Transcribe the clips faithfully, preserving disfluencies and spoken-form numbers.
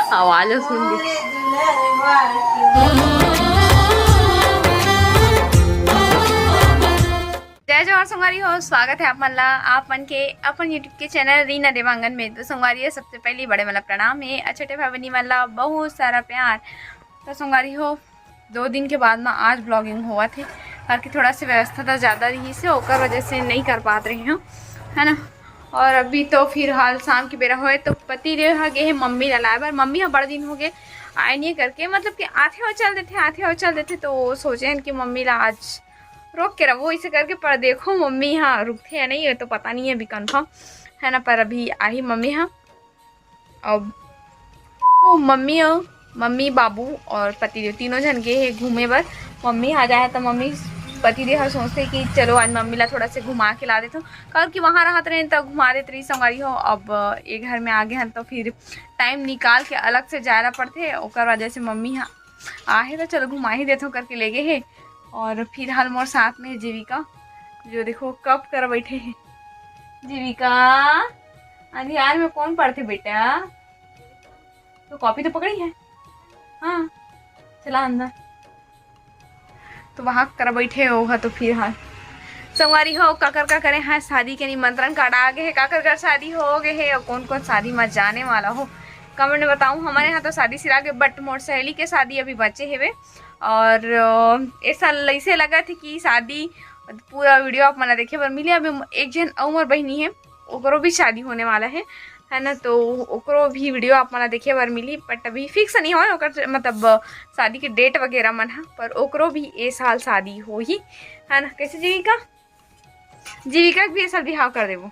आवाज सुन के। जय जोहार संगवारी हो, स्वागत है आप मन ला, आप मन के अपन YouTube के चैनल रीना देवांगन में। तो संगवारी हो, सबसे पहली बड़े मन ला प्रणाम हे, अउ छोटे भाई बहिनी मन ला बहुत सारा प्यार। तो संगवारी हो, दो दिन के बाद में आज vlogging होवत हे, काबर कि थोड़ा सा व्यस्तता ज़्यादा रहिस हे, ओकर वजह से नहीं कर पात रहे हूँ, है ना। और अभी तो फिलहाल शाम के बेरा होए, तो पति देव ह गे हे मम्मी ला लाए बर। मम्मी ह बड़ दिन हो गए आए नहीं करके, मतलब कि आथे और चल देथे, आथे और चल देथे, तो सोचे हन कि मम्मी ला आज रोक के रहो, इसे करके। पर देखो मम्मी यहाँ रुकथे या नहीं, ये तो पता नहीं है अभी confirm, है ना। पर अभी आही मम्मी हाँ। अब वो मम्मी अउ मम्मी, बाबू और पतिदेव तीनों झन गे हे घूमे बर। मम्मी आ जाए तो मम्मी, पतिदेव ह सोचथे कि चलो आज मम्मी ला थोड़ा से घुमा के ला देथो, काबर कि वहाँ रहत रहे तो घुमा देत रही संगवारी हो। अब ये घर में आ गे हन तो फिर टाइम निकाल के अलग से जाए ला पड़थे, ओकर वजह से मम्मी ह आहे तो चलो घुमा ही देथो करके ले गे हे। और फिलहाल मोर साथ में जीविका, जो देखो कब कर बैठे हे। जीविका, अंधियार में कौन पढ़थे बेटा? तो कॉपी तो पकड़ी है। हाँ, चला अंदर। तो वहाँ कर बैठे हो तो फिर हाँ संगवारी हो, काकर काकर यहाँ शादी के निमंत्रण कार्ड आ गए हे, काकर काकर शादी हो गए हे और कौन कौन शादी में जाने वाला हो, कमेंट में बताऊँ। हमारे यहाँ तो शादी सिरा गए, बट मोर सहेली के शादी अभी बचे हेवे। और अ, ए साल ऐसे लगा थे कि शादी पूरा वीडियो आप मन ला देखे बर मिले। अभी एक झन अउ मोर बहिनी है, ओकरो भी शादी होने वाला है, है ना, तो ओकरो भी वीडियो आप मन ला देखे बर मिली। बट अभी फिक्स नहीं होय ओकर, मतलब शादी के डेट वगैरह मन ह, पर ओकरो भी ए साल शादी होही, है ना। कैसे जीविका? जीविका के भी ए साल बिहाव कर देबो,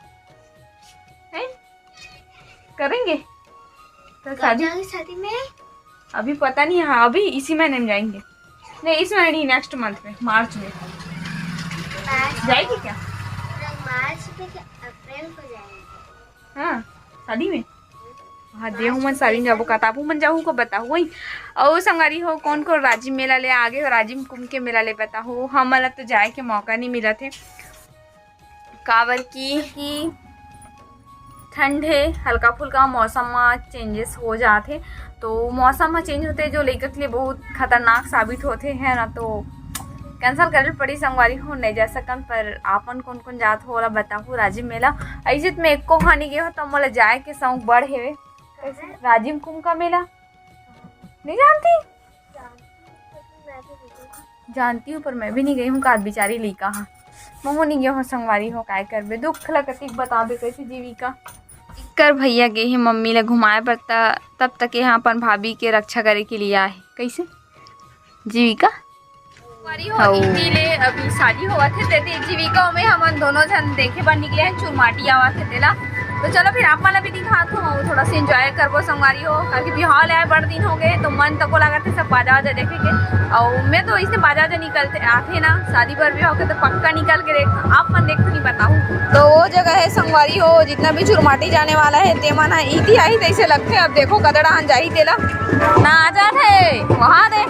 है? करेंगे तो कब शादी। जाओगे शादी में? अभी पता नहीं, हाँ अभी इसी महीने में जाएंगे। नहीं, इस महीने नहीं, नेक्स्ट मंथ में, मार्च में। मार्च? जाएगी क्या? नहीं, मार्च में क्या, अप्रैल को जाएंगे। हाँ, शादी में। हाँ, देहू मन शादी में जाबो का, ताबू मन जाहू को बताहू वही। और संगवारी हो, कौन कौन राजिम मेला ले आगे हो, राजिम कुंभ के मेला ले बताहू। हमन ला तो जाए के मौका नहीं मिलत हे, काबर कि, कि ठंड हे, हल्का फुल्का मौसम में चेंजेस हो जात हे, तो मौसम में चेंज होते जो लइका के लिए बहुत खतरनाक साबित होते है ना, तो कैंसिल करे पड़ी संगवारी हो, नहीं जा सकन। पर आपन कौन कौन जात हो, ओला बताहू राजिम मेला। ऐसे तो मैं एको हानि गए हो, तो मोला जाए के शौक बड़ हेवे। कैसे? राजिम कुंभ का मेला नहीं जानती? जानती हूँ, पर मैं भी नहीं गई हूँ, का बेचारी लइका हा। महू नहीं गए हो संगवारी हो, काय करबे, दुख ला कतिक बताबे, कैसे जीविका। कर भैया गे हे मम्मी ला घुमाए बर, त-, तब तक यहाँ अपन भाभी के रक्षा करे के लिए आए। कैसे जीविका? संगवारी हो, हऊ। इही ले अभी शादी होवत हे, तेती जीविका में हमन दोनों झन देखे बर निकले हैं, चुरमाटी आवत हे तेला। तो चलो फिर आप मन ला भी दिखात हूँ, थोड़ा सा एंजॉय करबो संगवारी हो, काबर कि बिहाव ले आए बड़ दिन हो गए, तो मन तको लागत हे सब बाजा वाजा देखे के। और मैं तो इसने बाजा वाजा निकलते आथे ना, शादी बर बिहाव के तो पक्का निकल के देख, आप मन देख नहीं बताहू। तो वो जगह है संगवारी हो, जितना भी चुरमाटी जाने वाला है, ते मन ह इति आही तैसे लगथे। अब देखो कतड़ा हन जाही तेला, ना आ जात है वहाँ दे।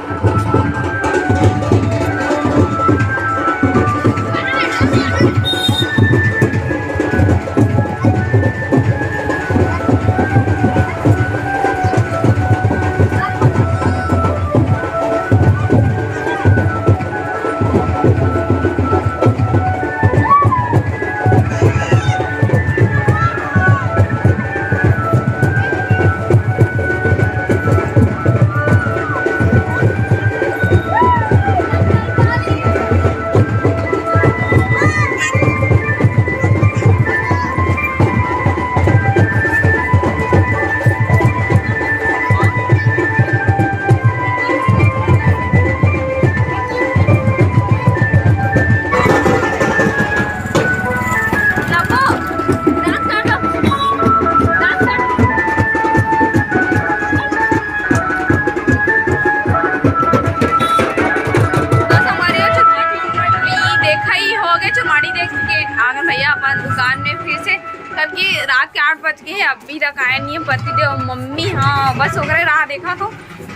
देखा ही होगे, चुमाड़ी देख के आ गए भैया अपन दुकान में फिर से, क्योंकि रात के आठ बज गए हैं, अभी तक आए नहीं है पति देव। मम्मी हाँ बस ओकरे राह देखा तो,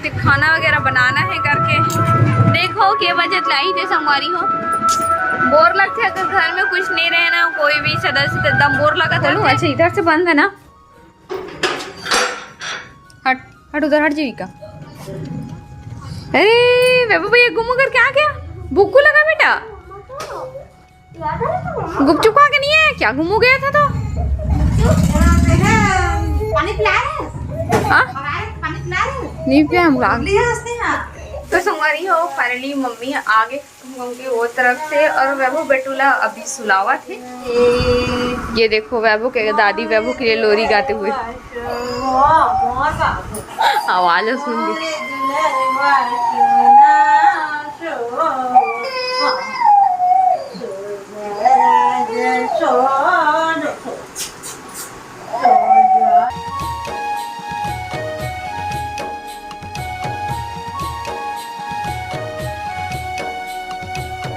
फिर खाना वगैरह बनाना है करके। देखो के बजे लाई थे संगवारी हो, बोर लग अगर घर में कुछ नहीं रहे ना, कोई भी सदस्य, तो एकदम बोर लगा था। अच्छा, इधर से बंद है ना? हट, हट, उधर हट, जीविका। अरे वैभव भैया, घूमू करके आ गया। भूख लगा बेटा? गुपचुप खा के नहीं आया क्या? घूमू गया था तो। पानी पिला रहे हैं? हाँ? पानी पिला रहे हैं? नहीं पिया हम लोग। लिया उसने, हाँ। तो संगवारी हो, finally मम्मी आ गई उनके वो तरफ से, और वैभव बेटूला अभी सुलावा थे। ये देखो वैभव के दादी वैभव के लिए लोरी गाते हुए। आवाज सुन के।